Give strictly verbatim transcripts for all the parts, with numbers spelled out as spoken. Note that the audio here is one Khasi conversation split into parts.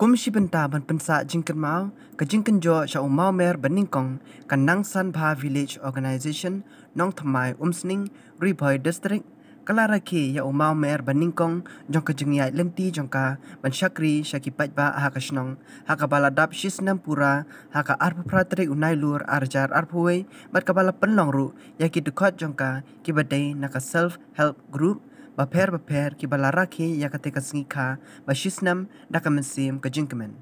Kum shi bynta ban pynsah jingkynmaw, ka jingkynjoh sha u mawmer ba nyngkong ka Nongsanbha Village Organization, Nongthymmai Umsning, Ri Bhoi District, ka la rakhe ïa u mawmer ba nyngkong jong ka jingïaid lynti jong ka ban shakri sha ki paidbah ha ka shnong, ha kaba la dap shi snem pura ha ka arphew phra tarik u Nailur ar hajar arphew wei, bad kaba la pynlong ruh ïa ki dkhot jong ka kiba dei na ka self help group bapher bapher kiba la rakhe ïa kata ka sngi kha ba shi snem da ka mynsiem ka jingkmen.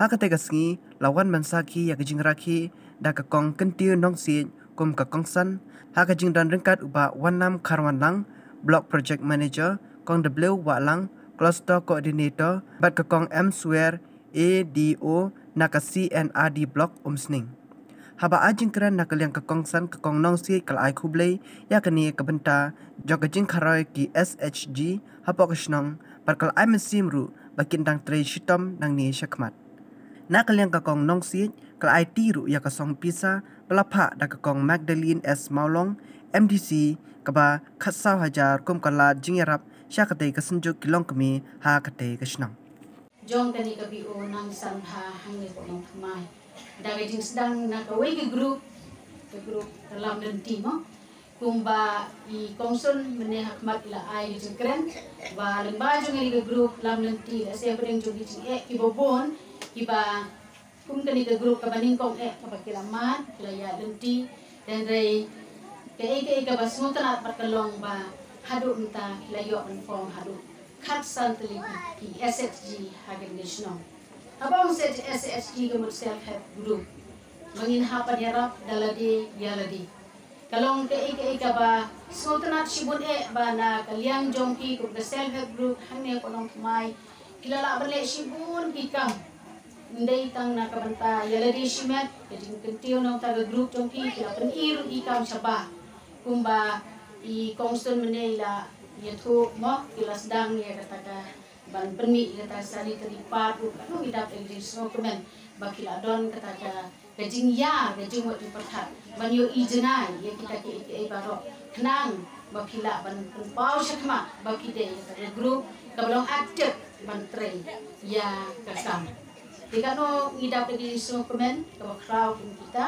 Ha kata ka sngi la wan ban sakhi ïa ka jingrakhe da ka Kong Kyntiew Nongsiej kum ka kongsan, ha ka jingdon ryngkat u Bah Wannam Kharwanlang, Block Project Manager, Kong W Wahlang, Cluster Coordinator, bad ka Kong M Swer, A D O na ka C and R D Block Umsning. Haba ai jingkren na ka liang ka kongsan, ka Kong Nongsiej ka la ai khublei ïa kane ka bynta jong ka jingkharoi ki S H G hapoh ka shnong, bad ka la ai mynsiem ruh ba kin dang trei shitom nangne shakhmat. Na ka liang ka Kong Nongsiej ka la aiti ruh ïa ka song pisa ba la phah da ka Kong Magdalene S Mawlong, M D C, kaba khatsaw hajar kum ka lad jingïarap sha katei ka synjuk ki longkmie ha katei ka shnong. Jong kane ka B O Nongsanbha hangne hapoh Nongthymmai. Da ka jingsdang na kawei ka group, ka group ka Lam Lynti mo. Kumba i kongsan mynne ha khmat i la ai ka jingkren ba lyngba jong kane ka group Lam Lynti, la seh pdeng jong ki jingeh kiba bun, kiba kum kane ka group kaba nyngkong eh kaba ki la mad, ki la ïaid lynti, hynrei kaei kaei kaba sngewtynnat bad ka long ba haduh mynta ki la ïoh ban form haduh khatsan tylli ki S H G ha kane ka shnong. Haba ong S H G ka mut self help group, ba ngin hap ban ïarap da lade ïa lade. Ka long kaei kaei kaba sngewtynnat shibun eh ba na ka liang jong ki kum ka self help group hangne hapoh Nongthymmai, ki la lah ban leh shibun ki kam. Ym dei tang na ka bynta ïa lade shimet, ka jingkyntiew na ka bynta ka group jong ki, ki la pyni ruh ki kam shabar. Kumba i kongsan mynne i la ïathuh mo, ki la sdang ïa kata ka ban pynmih ïa kata ka sanitary pad ruh, katno ngi dap da ka jingsngewkmen ba ki la don kata ka, ka jingïar, ka jingmut jingpyrkhat ban ïohi jngai ïa kita kiei kiei baroh, khnang ba phi lah ban pynpaw shakhmat ba phi dei kata ka group kaba long active ban trei ïa ka kam. Te katno ngi dap da ka jingsngewkmen kaba khraw kum kita.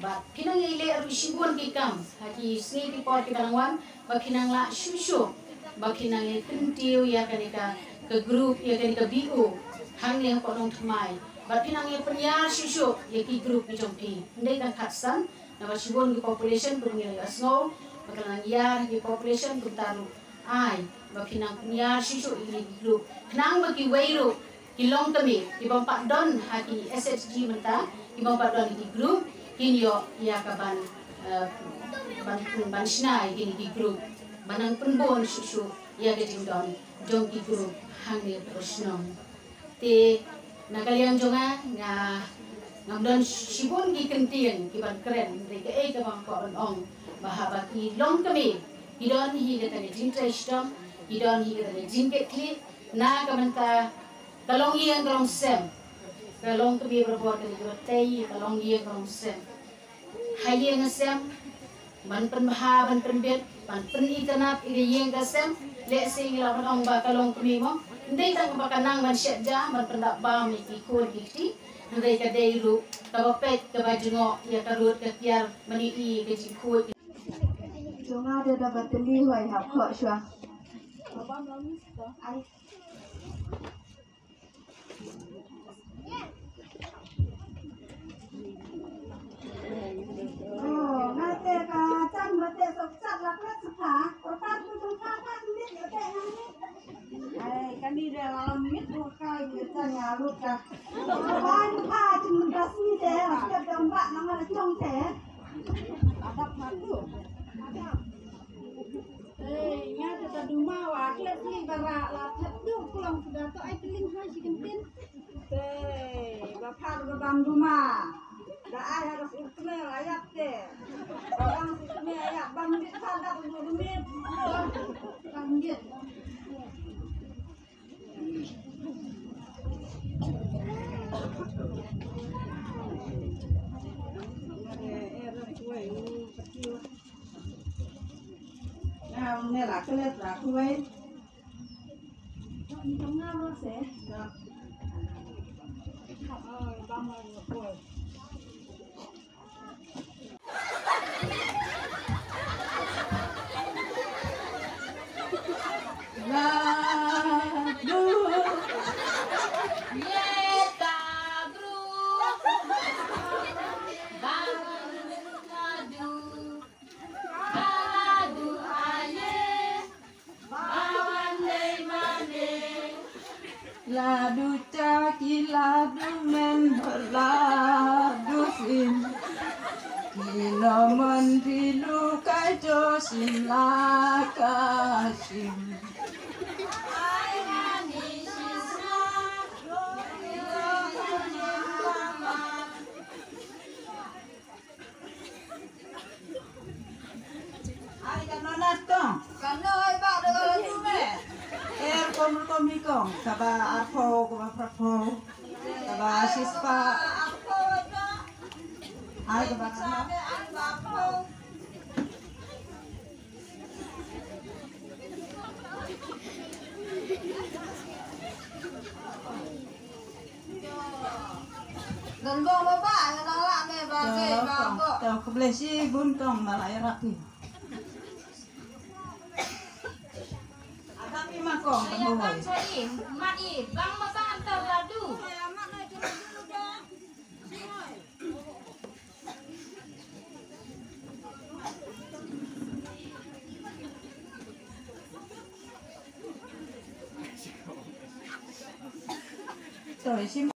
Bad phi nang ïaleh ruh shibun ki kam ha ki sngi ki por kiba nang wan, ba phi nang lah shuh shuh ba phi nang ïakyntiew ïa kane ka, ka group, ïa kane ka B O hangne hapoh Nongthymmai. Bad phi nang ïapynïar shuh shuh ïa ki group ki jong phi. Ym dei tang khatsan, naba shibun ki population kum ngi la ïohsngew ba ka la nang ïar ki population, kumta ruh ai ba phi nang pynïar shuh shuh ïa ki group, khnang ba kiwei ruh ki longkmie ki bym pat don ha ki S H G mynta, ki bym pat don ha ki group, kin ïoh ïa ka ban, eh, ban, ban shna ïa kine ki group, ban nang pynbun shuh shuh ïa ka jingdon jong ki group hangne hapoh shnong. Te na ka liang jong nga, nga, ngam don shibun ki kyntien ki ban kren, hynrei kaei kaba nga kwah ban ong, ba haba ki longkmie ki don hi kata ka jingtrei shitom, ki don hi kata ka jingkitkhlieh na ka bynta ka longïing ka longsem. Ka longkmie barabor ka dei kaba tei ka longïing ka longsem. Ha ïing ha sem ban pynbha, ban pynbit, ban pynitynnad ïa ka ïing ka sem. Lehse ngi lah ban ong ba ka longkmie mo, ym dei tang ba ka nang ban shet ja, ban pyndap bam ïa ki khun ki kti, hynrei ka dei ruh kaba peit, kaba jngoh ïa ka rud ka kiar, ban ïohi ïa ka jingkhuid. Jong nga da da ba tylli wai hap khoh shuwa. Ai. Oh, nga te ka chan ba te sok chat la klet sa pha, ko pat ku tu pha pha mit yo te nang ni. Ai, kani de la mit ko kai ni chan ya lut ka. Ban pha chin mun ka sni te, ka dong ba nang la chong te. Adap ma tu. Adap. Ei, nga te ta duma wa klet ni bara la thet du klong suda to ai tling ha shi kentin. Te ba phar ba bang duma. Da ai ha ka sut kme ayat te. Ba bang sut kme ayat bang dit phar da du du mit. Bang dit. Ladu. Ye ta bru. Bang ladu. Ladu aye. Bang dei mane. Ladu chaki ladu men ladu sim. Kino mon pilu kai jo sim la ka sim. Ai ka nonat kong. Ka noi ba da ka lu me. Er kom kom ni kong. Kaba arpho kaba prapho. Kaba sispa. Ai kaba kana. Don bong baba, nga dang lah me ba ke ba ko. To khublei shibun kong, ma la ïarap hi. Ata pi ma kong, tang bong. Mat i, bang ma sa antar ladu. To, shim